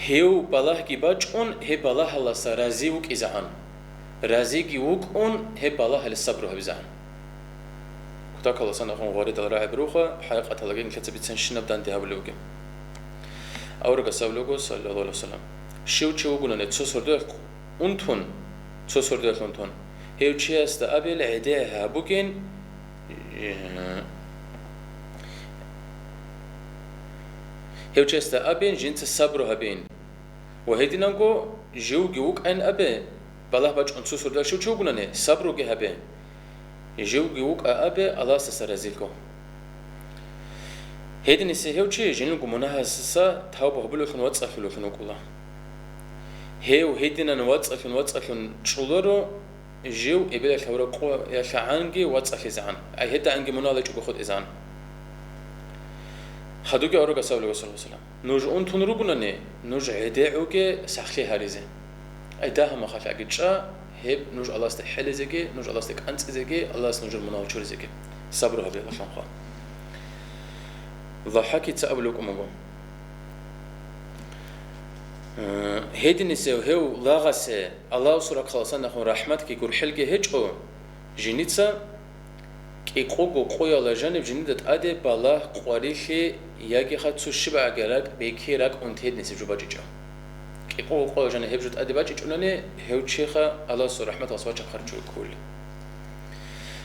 Гьев балагьги бачӀун, гьеб балагьаласа рази вукӀизегӀан. Разиги вукӀун, гьеб балагьалъе сабру гьабизегӀан. Кутакаласан ахун гъваридал рагӀи бируха, хӀакъикъаталдаги нилъеца бицанщинаб данде гьабулев вугеб. Аварагас абулеб буго, саллаллагьу гӀалайгьи ва саллам: «Щив чи вугони цо сордоялъ унтун, цо сордоялъ унтун, гьев чиясда абе гӀедегӀи гьабугин, э, гьев чиясда абе жинца сабру гьабин. Ва гьединанго живги вукӀайин абе, балагь бачӀун цо сордоялъ щив чи вугони, сабруги гьабе. Живги вукӀа абе, Аллагьасдаса разилъго. Гьединиса гьев чи жиндирго мунагьаздаса тавба гьабулевлъун вацӀцӀалъулевлъун вукӀула. Гьев гьединан вацӀцӀалъун-вацӀцӀалъун чӀоларо, жив эбелалъ гьавураб къоялъагӀанги вацӀцӀалъизегӀан, ай гьедагӀанги мунагьал гьечӀого хутӀизегӀан». Хадуги аварагас абулеб, саллаллагьу гӀалайгьи ва саллам: «Нуж унтун ругони, нуж гӀедегӀуге сахлъи гьаризе. Ай дагьа махалъ аги чӀа, гьеб нуж Аллагьасде хӀелизеги, нуж Аллагьасде кӀанцӀизеги, Аллагьас нужер мунагьал чуризеги. Сабру гьабе, валлагь». Ва хӀакица абулеб букӀун буго: «Э, гьединисев гьев лагъасе Аллагьасул рахъалъан ахун рахӀматги гурхӀелги гьечӀо, жиница кӀикъого къояла жаниб жинда тӀаде балагь, къварилъи ягиха цо щибагӀаги ракӀ бекьи ракӀ унти гьединисеб жо бачӀичӀо. КӀикъого къояла жаниб гьеб жо тӀаде бачӀичӀунани, гьев чиха Аллагьасул рахӀматалъ вачахъарав чи вукӀуна».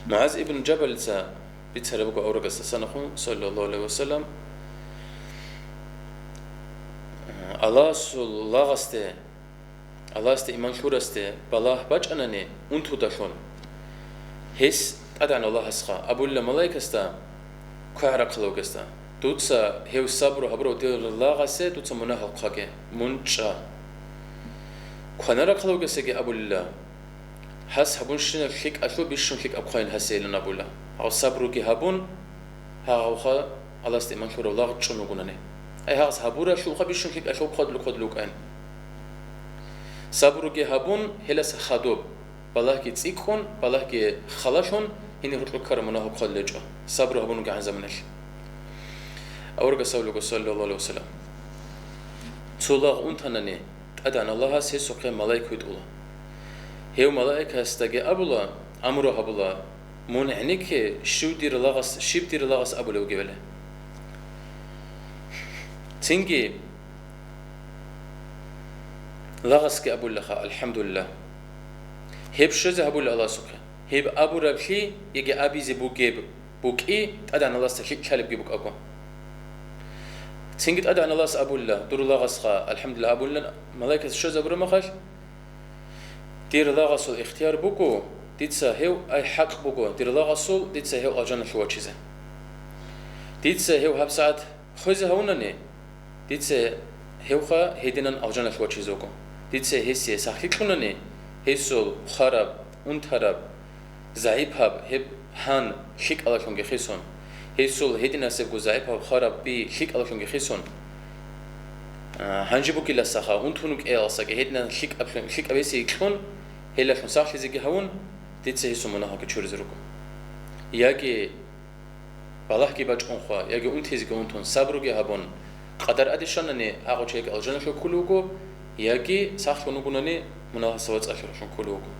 МугӀаз ибн Жабалица бицараб буго аварагасдасан ахун, саллаллагьу гӀалайгьи ва саллам, Аллагьасул лагъасде Аллагьасде иман лъурасде балагь бачӀанани унтудалъун, гьес ТӀадегӀан Аллагьасха абулила малаикасда, квегӀ рахъалев вугесда: «Дуца гьев сабру гьабурав дир лагъасе дуца мунагьал хъваге, мун чӀа». Квана рахъалев вугесдаги абулила: «Гьас гьабунщинаб лъикӀалъул бищун лъикӀаб хъвайин гьасейилан абула. Гьав сабруги гьабун, гьагъавха Аллагьасде иман лъурав лагъ чӀун вугунани. Ай гьагъас гьабуралъулха бищун лъикӀалъул хъвадлу-хъвадлу вукӀайин. Сабруги гьабун, гьеласа хадуб, балагьги цӀикӀкӀун, балагьги халалъун, гьенир гьоркьор ккараб мунагьал хъвадлъичӀо, сабру гьабун вугегӀан заманалъ». Аварагас абулего, саллаллагьу гӀалайгьи ва саллам: «Цо лагъ унтанани, ТӀадегӀан Аллагьас гьесухъе малаик витӀула. Гьев малаикасдаги абула, амру гьабула: „Мун гӀенекке, щив дир лагъас, щиб дир лагъас абулев вугевали“». Цинги лагъасги абулаха: «АлхӀамдулиллагь». Гьеб щвезе гьабула Аллагьасухъе. Гьеб абураблъи яги абизе бугеб букӀи ТӀадегӀан Аллагьасда лъикӀ лъалебги букӀаго. Цинги ТӀадегӀан Аллагьас абула: «Дур лагъасха АлхӀамдулиллагь» абула, малаикас щвезабураб мехалъ, «Дир лагъасул ихтияр буго, дица гьев, ай хӀакъ буго, дир лагъасул дица гьев алжаналъув вачизе. Дица гьев гьабсагӀат хвезе гьавунани, дица гьевха гьединан алжаналъув вачизе вуго. Дица гьесие сахлъи кьунани, гьесул хвараб, унтараб, загӀипаб гьеб гьан лъикӀалалъунги хисун, гьесул гьединасебго загӀипаб хвараб би лъикӀалалъунги хисун, а, гьанже бугиласаха, унтун вукӀиялсаги гьединан лъикӀаблъун, лъикӀаб гьесие кьун, гьелалъун сахлъизеги гьавун, дица гьесул мунагьалги чуризе руго. Яги балагьги бачӀунха, яги унтизеги унтун, сабруги гьабун, къадар тӀаде щванани, гьагъав чи яги алжаналъув кколев вуго, яги сахлъун вугунани, мунагьалдаса вацӀцӀалъи ралъун кколев вуго».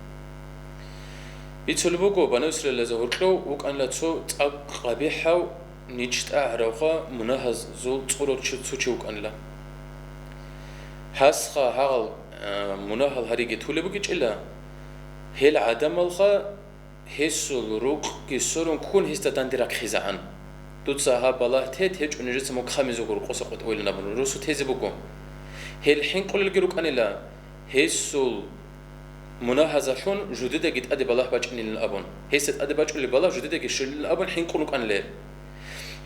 Бицулеб буго, Бану Исраилазда гьоркьов вукӀанила цо цӀакъ къабихӀав, ничтӀа гӀаравха мунагьазул цӀурав чи, цо чи вукӀанила. Гьасха гьагъал, а, мунагьал гьариги тулеб бугечӀила, гьел гӀадамалха гьесул рукъги сорун ккун гьесда данде рахъизегӀан. Дуца гьаб балагь тет, гьечӀо нижеца мун камизе вуго рокъоса къотӀуйилан абун, росу тезе буго. Гьел хӀинкъулелги рукӀанила, гьесул мунагьазалъун жудедаги тӀаде балагь бачӀинилан абун. Гьесда тӀаде бачӀулеб балагь жудедаги щолилан абун хӀинкъун рукӀанила гьел.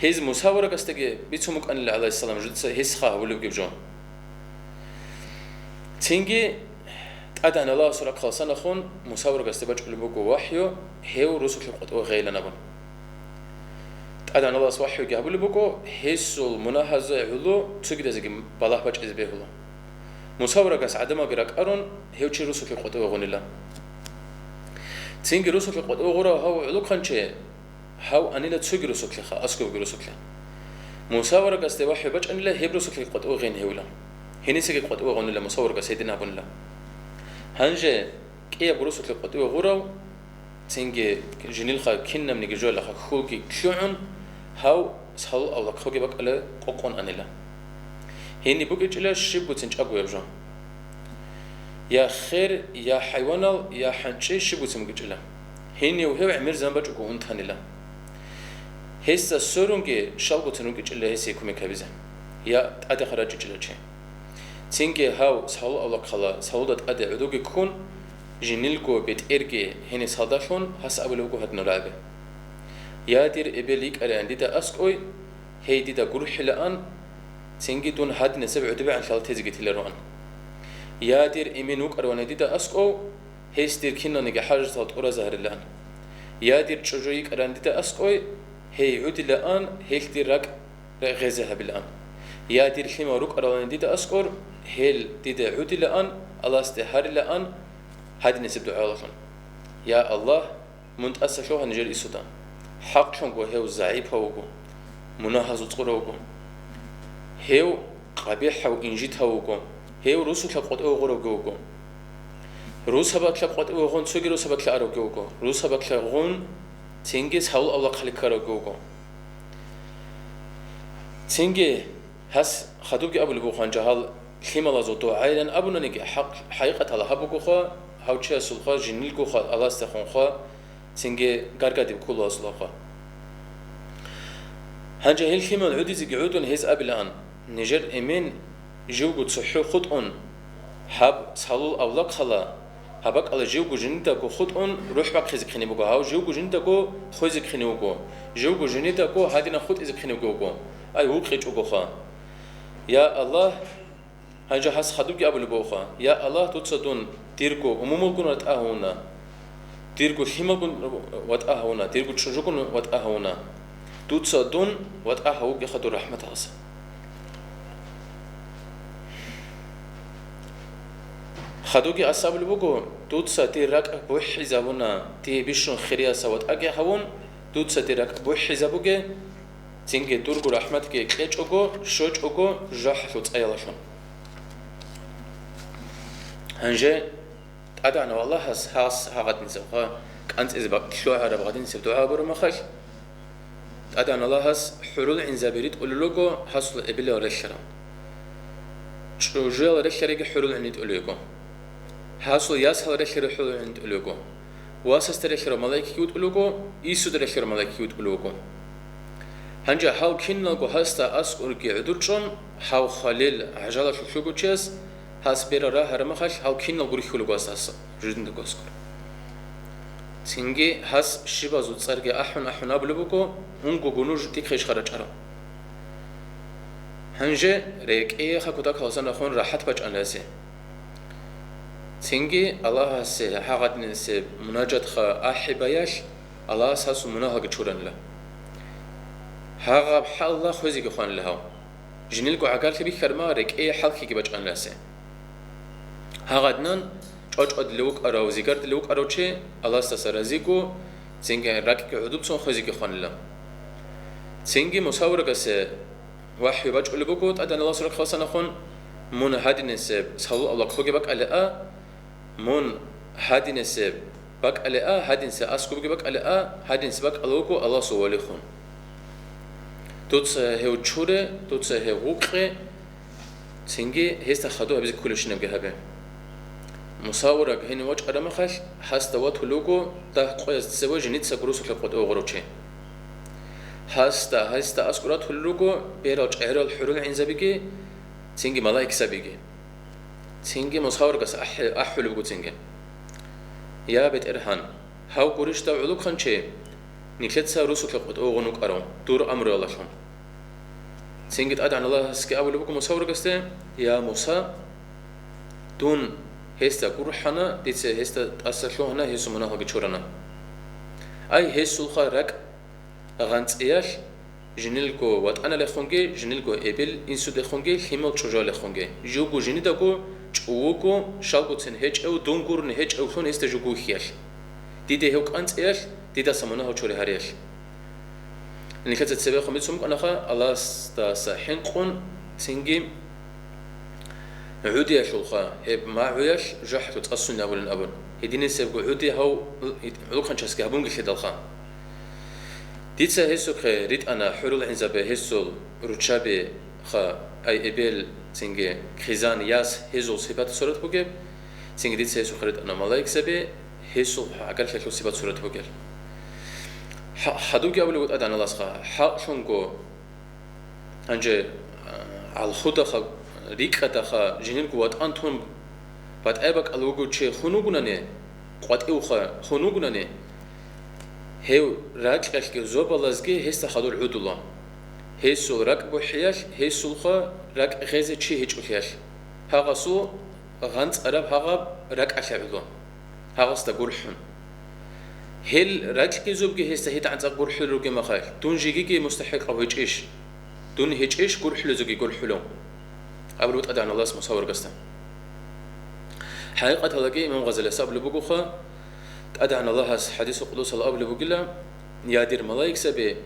Гьез Муса аварагасдаги бицун букӀанила, гӀалайгьиссалам, жудеца гьесха гьабулеб бугеб жо. Цинги ТӀадегӀан Аллагьасул рахъалъа нахъун Муса аварагасде бачӀулеб буго вахӀю, гьев росулъе къотӀув гъейилан абун. ТӀадегӀан Аллагьас вахӀюги гьабулеб буго, гьесул мунагьазе гӀоло цогидазеги балагь бачӀизе бегьула. Муса аварагас гӀадамалги ракӀарун, гьев чи росулъе къотӀув гъунила. Цинги росулъе къотӀув гъурав гьав гӀолохъанчи, гьав анила цоги росулъеха, аскӀовги росулъе. Муса аварагасде вахӀю бачӀанила, гьеб росулъе къотӀув гъин гьевила. Гьенисеги къотӀув гъунила, Муса аварагас гьедин абунила. Гьанже кӀиябго росулъе къотӀув гъурав, цинги жинилха кинабниги жоялаха хьулги лъугӀун, гьав салул авлахъалги бакӀалде къокъон анила. Гьениб букӀинчӀила щибгоцин чӀагояб жо. Я хер, я хӀайванал, я хӀанчӀи щибгоцин букӀинчӀила. Гьенив гьев гӀемер заман бачӀого унтанила. Гьесда сверунги щалгоцин рукӀинчӀила гьесие кумек гьабизе. Я тӀадехъа рачӀинчӀила чи. Цинги гьав салул авлахъала, салулда тӀаде гӀодовги ккун, жинилго бетӀерги гьениб салдалъун, гьас абулеб буго гьадинал рагӀаби: «Я, дир эбел йикӀарайин дида аскӀой, гьей дида гурхӀилаан, цинги дун гьадинасеб гӀодобегӀан лъала тезеги тилароан. Я, дир эмен вукӀаравани дида аскӀов, гьес дир киналниги хӀажатал тӀуразе гьарилаан. Я, дир чӀужу йикӀаран дида аскӀой, гьей гӀодилаан, гьелъ дир ракӀ гъезе гьабилаан. Я, дир лъимал рукӀаравани дида аскӀор, гьел дида гӀодилаан, Аллагьасде гьарилаан гьадинасеб дугӀаялъун. Я Аллагь, мун тӀаса лъугьа нижер исуда. ХӀакълъунго гьев загӀипав вуго, мунагьазул цӀурав вуго. Гьев къабихӀав, инжитав вуго. Гьев росулъа къотӀев гъуравги вуго. Росабаклъа къотӀев гъун цоги росабаклъа аравги вуго. Росабаклъа гъун цинги салул авлахъалде ккаравги вуго». Цинги гьас хадубги абулеб буго, гьанже гьал лъималазул дугӀайилан абунаниги, хӀакъ-, хӀакъикъаталда гьаб бугоха, гьав чиясулха, жинилгоха, Аллагьасдехунха, цинги гаргадиб кколасулха. Гьанже гьел лъимал гӀодизеги гӀодун гьез абилаан: «Нижер эмен живго цохӀо хутӀун, Гьаб салул авлахъала, гьаб бакӀала живго жиндаго хутӀун рухӀ бахъизе ккине буго, гьав живго жиндаго хвезе ккине вуго, живго жиндаго гьадинаб хутӀизе ккине вуго, ай, вукъичӀогоха. Я Аллагь, гьанже гьас хадубги абулеб бугоха: «Я Аллагь, дуца дун дирго умумулгун ватӀа гьавуна, дирго лъималгун ватӀа гьавуна, дирго чӀужугун ватӀа гьавуна. Дуца дун ватӀа гьавугеха дур рахӀматаласа». Хадуги гьас абулеб буго: «Дуца дир ракӀ бухӀизабуна, дие бищун хирияса ватӀаги гьавун, дуца дир ракӀ бухӀизабуге, цинги дурго рахӀматги кьечӀого, щочӀого, жужахӀалъул цӀаялалъун». Гьанже ТӀадегӀанав Аллагьас гьас гьагъадинцевха кӀанцӀизе бакӀ лъугӀараб гьадинцев дугӀа гьабураб мехалъ, ТӀадегӀан Аллагьас хӀурул гӀинзаби ритӀулел руго гьасул эбелал релълъарал. ЧӀужуял релълъариги хӀурул гӀин ритӀулел руго. Гьасул ясал релълъари хӀурул гӀин ритӀулел руго. Васасда релълъарал малаикги витӀулел руго, инсуда релълъарал малаикги витӀулел руго. Гьанже гьав киналго гьасда аскӀорги гӀодор чӀун, гьав хвалил гӀажалалъулъ ругочияс гьас берал рагьараб мехалъ, гьав киналго рихьулел руго гьас, гьас жиндаго аскӀор. Цинги гьас щибазул цӀарги ахӀун-ахӀун абулеб буго: «Унгого нуж дихъе иш рачӀарал». Гьанже рекӀее кутакаласан рахун рахӀат бачӀана гьасе. Цинги Аллагьасе гьагъадинасеб мунажатха ахӀи баялъ, Аллагьас гьасул мунагьалги чуранила. Гьагъаб хӀалла хвезеги хванила гьав. Жинилго гӀагарлъи бихьарма рекӀее хӀалхьиги бачӀанила гьасе. Гьагъадинан чӀвачӀвадилев вукӀарав, зигардилев вукӀарав чи Аллагьасдаса разиго, цинги ракӀги гӀодобцун хвезеги хванила. Цинги Муса аварагасе вахӀю бачӀулеб буго ТӀадегӀан Аллагьас рахъаласан ахун: «Мун гьадинасеб салул авлахъ бугеб бакӀалиа, мун гьадинасеб бакӀалиа, гьадинса аскӀобги бакӀалиа, гьадинса бакӀала вуго Аллагьасул валихун. Дуца гьев чуре, дуца гьев гъукъе, цинги гьесда хадуб гьабизе кколебщинабги гьабе». Муса авараг гьенив вачӀараб мехалъ, гьасда ватулел руго дагь къояз цеве жиницаго росулъа къватӀив гъурав чи. Гьасда, гьасда аскӀор ратулел руго берал чӀегӀерал хӀурул гӀинзабиги, цинги малаикзабиги. Цинги Муса аварагас ахӀи-, ахӀулеб буго цинги: «Я БетӀергьан, гьав гурищ дав гӀолохъанчи, нилъеца росулъа къватӀив гъун вукӀарав, дур амруялалъун». Цинги ТӀадегӀан Аллагьасги абулеб буго Муса аварагасде: «Я Муса, дун гьесда гурхӀана, дица гьесда тӀаса лъугьана, гьесул мунагьалги чурана. Ай, гьесулха ракӀ гъанцӀиялъ, жинилго ватӀаналехунги, жинилго эбел-инсудехунги, лъимал чӀужуялехунги, живго жинидаго чӀувуго, щалгоцин гьечӀев, дун гурони гьечӀевлъун гьесда живго вихьиялъ, дида гьев кӀанцӀиялъ, дидаса мунагьал чури гьариялъ». Нилъеца цебехун бицун букӀанаха, Аллагьасдаса хӀинкъун, цинги гӀудиялъулха гьеб магӀуялъ жужахӀалъул цӀа сунни абулин абун. Гьединасебго гӀуди гьав гӀолохъанчиясги гьабунги лъидалха. Дица гьесухъе ритӀана хӀурул гӀинзаби, гьесул руччаби, ха, ай, эбел, цинги хъизан, яс, гьезул сипат-сурат бугеб, цинги дица гьесухъе ритӀана малаикзаби, гьесул гӀагарлъиялъул сипат-сурат бугел. Хьа-, хадубги абулеб буго ТӀадегӀан Аллагьасха, хӀакълъунго, гьанже, а, гӀалхудаха, рикӀкӀадаха, жинирго ватӀан тун батӀай бакӀал вугев чи хун вугунани, къватӀивха хун вугунани, гьев ракьалъги зобалазги гьесда хадур гӀодула. Гьесул ракӀ бухӀиялъ, гьесулха ракӀ гъезе чи гьечӀолъиялъ, гьагъасул гъанцӀараб гьагъаб ракӀалъе гӀоло, гьагъасда гурхӀун. Гьел ракьги зобги гьесда гьитӀанцӀа гурхӀулел ругеб мехалъ, дун жегиги мустахӀикъав гьечӀищ? Дун гьечӀищ гурхӀулезеги гурхӀулев? Абулеб ТӀадегӀан Аллагьас Муса аварагасда. ХӀакъикъаталдаги имам Гъазалияс абулеб бугоха, ТӀадегӀан Аллагьас хӀадисул къудусалда абулеб бугила: «Я дир малаикзаби,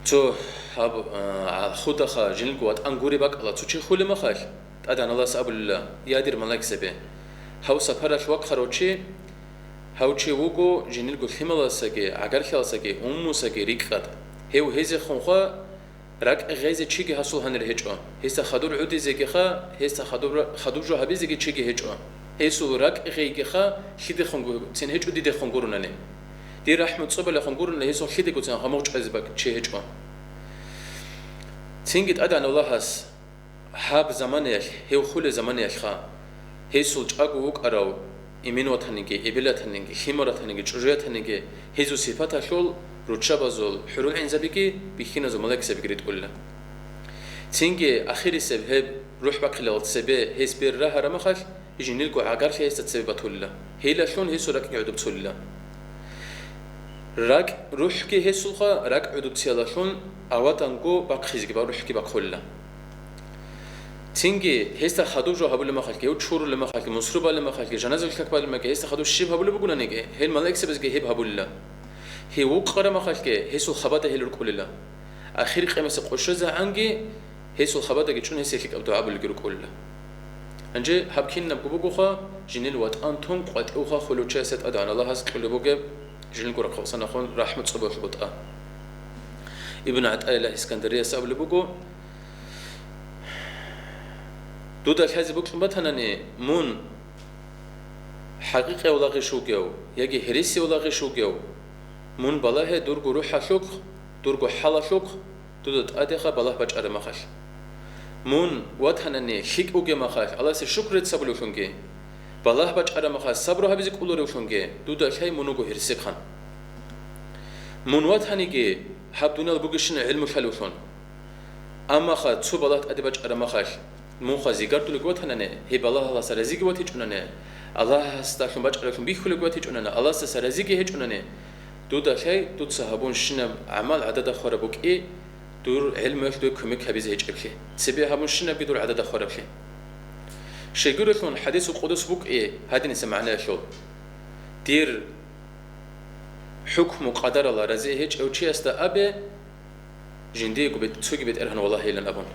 цо гьаб, а, худаха жинилго ватӀан гуреб бакӀала цо чи хулеб мехалъ, ТӀадегӀан Аллагьас абулила: Я дир малаикзаби, гьав сапаралъ вахъарав чи, гьав чи вуго жинилго лъималасаги, гӀагарлъиялсаги, умумусаги рикӀкӀад. Гьев гьезехунха ракӀ гъезе чиги гьасул гьанир гьечӀо, гьесда хадур гӀодизегиха, гьесда хадур-, хадуб жо гьабизеги чиги гьечӀо. Гьесул ракӀ гъейгиха, лъидехунго цин гьечӀо дидехун гуронани. Дир рахӀму цӀобалехун гуронани гьесул лъидегоцин гъамугъ чӀвазе бакӀ чи гьечӀо». Цинги ТӀадегӀан Аллагьас Гьаб заманаялъ, гьев хулеб заманаялъха, гьесул чӀаго вукӀарав Имин ватаниги, Эбел ватаниги, Лъимал ватаниги, ЧӀужу ватаниги, гьезул сипаталъул, руччабазул хӀурул гӀинзабиги бихьиназул малаикзабиги ритӀула. Цинги ахирисеб гьеб рухӀ бахъилал цебе гьес бер рагьараб махалъ, жиндирго гӀагарлъи гьесда цебе батулила. Гьелалъун гьесул ракӀги гӀодобцулила. РакӀ, рухӀги гьесулха ракӀ гӀодобциялалъун аваданго бахъизеги ва рухӀги бахъулила. Цинги гьесда хадуб жо гьабулеб махалъги, гьев чурулеб махалъги, мусру балеб махалъги, жаназа как балеб махалъги, гьесда хадуб щиб гьабулеб бугонаниги, гьел малаикзабазги гьеб гьабулила. Гьев вукъараб махалъги гьесул хабада гьел рукӀулила. Ахир къемасе къо щвезегӀанги гьесул хабадаги чӀун гьесие лъикӀаб дугӀа гьабулелги рукӀулила. Гьанже гьаб кинабго бугоха, жинил ватӀан тун къватӀивха хулев чиясе ТӀадегӀан Аллагьас кьолеб бугеб, жиндирго рахъалъанахун рахӀмат цӀобалъ бутӀа. Ибн ГӀатӀаиллагь Искандарияс абулеб буго: «Дуда лъазе бокьун батанани, мун хӀакъикъияв лагъиш вугев яги гьересияв лагъиш вугев, мун балагье дурго рухӀалъухъ, дурго хӀалалъухъ, дуда тӀадеха балагь бачӀараб махалъ. Мун ватанани лъикӀ вугеб махалъ Аллагьасе шукру рецц гьабулевлъунги, балагь бачӀараб махалъ сабру гьабизе кӀоларевлъунги, дуда лъай мун вуго гьересихъан. Мун ватаниги гьаб дуниял бугебщинаб гӀелму лъалевлъун. Аммаха цо балагь тӀаде бачӀараб махалъ, мунха зигардулев ватанани, гьеб Аллагьалдаса разиги ватичӀунани, Аллагьасдалъун бачӀаралъун бихьулев ватичӀунани, Аллагьасдаса разиги гьечӀунани, дуда лъай, дуца гьабунщинаб гӀамал гӀадада хвараб букӀи, дур гӀелмуялъ дуе кумек гьабизе гьечӀеблъи, цебе гьабунщинабги дур гӀадада хвараблъи». Щайгурелъул хӀадисул къудус букӀи гьадиниса магӀнаялъул: «Дир хӀукму-къадаралда рази гьечӀев чиясда абе, жиндиего бет-, цоги БетӀергьан валагьейилан», – абун.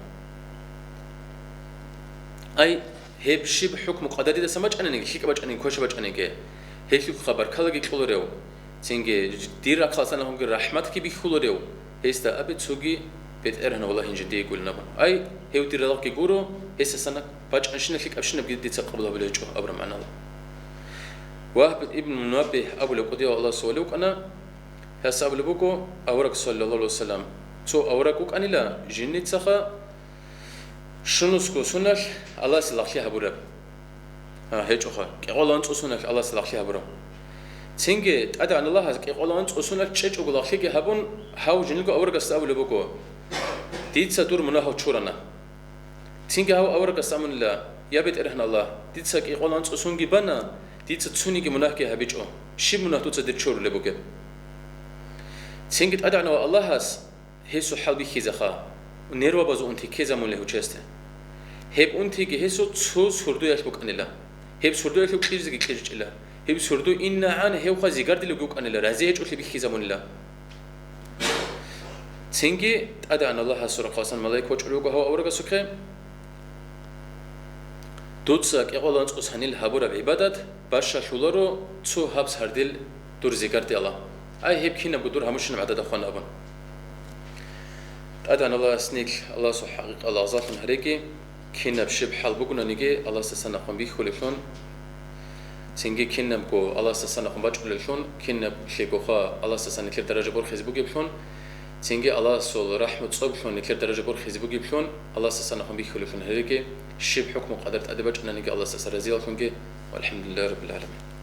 Ай, гьеб щиб хӀукму-къадар дидаса бачӀаниги, лъикӀаб бачӀаниги, квешаб бачӀаниги, гьелъухъа баркалаги кьоларев, цинги дир рахъалъанагьунги рахӀматги бихьуларев, гьесда абе цоги БетӀергьан валагьейин жиндиегойилан абун. Ай, гьев дир ралагъги гуро, гьесасан бачӀанщинаб лъикӀабщинабги дица къабул гьабулеб гьечӀо абураб магӀнала. Вагьб ибн Мунаббигь абулев кӀудияв Аллагьасе вали вукӀана, гьес абулеб буго, авараг, саллаллагьу гӀалайгьи вассалам, цо авараг вукӀанила, жинницаха щунусго соналъ Аллагьасе лагълъи гьабураб. А, гьечӀоха, кӀикъоялда анцӀго соналъ Аллагьасе лагълъи гьабураб. Цинги ТӀадегӀан Аллагьас кӀикъоялда анцӀго соналъ чӀечӀого лагълъиги гьабун, гьав жиндирго аварагасда абулеб буго: «Дица дур мунагьал чурана». Цинги гьав аварагас абунила: «Я БетӀергьан Аллагь, дица кӀикъоялда анцӀго сонги бана, дица цониги мунагьги гьабичӀо. Щиб мунагь дуца дир чурулеб бугеб?» Цинги ТӀадегӀанав Аллагьас гьесул хӀал бихьизеха, нервабазул унти ккезабуна гьев чиясде. Гьеб унтиги гьесул цо сурдуялъ букӀанила. Гьеб сурдуялъул кьижизеги кьижичӀила. Гьеб сурду инегӀан гьевха зигардилев вукӀанила, рази гьечӀолъи бихьизабунила. Цинги ТӀадегӀан Аллагьасул рахъалъан малаик вачӀулев вуго гьав аварагасухъе: «Дуца кӀикъоялда анцӀго санил гьабураб гӀибадат бащалъуларо цо гьаб сардил дур зигардиялда. Ай, гьеб кинабго дур гьабунщинаб гӀадада хвана», – абун. ТӀадегӀан Аллагьас нилъ Аллагьасул хӀакъикъа лагълъун гьареги, кинаб щиб хӀал бугонаниги Аллагьасдасан нахъван бихьулеблъун, цинги кинабго Аллагьасдасан нахъван бачӀулеблъун, кинаблъигоха Аллагьасдасан нилъер даража борхизе бугеблъун, цинги Аллагьасул рахӀму цӀоблъун нилъер даража борхизе бугеблъун, Аллагьасдасан нахъван бихьулеблъун гьареги, щиб хӀукму-къадар тӀаде бачӀананиги Аллагьасдаса разиялъунги. ВалхӀамдулиллагьи раббил гӀаламин.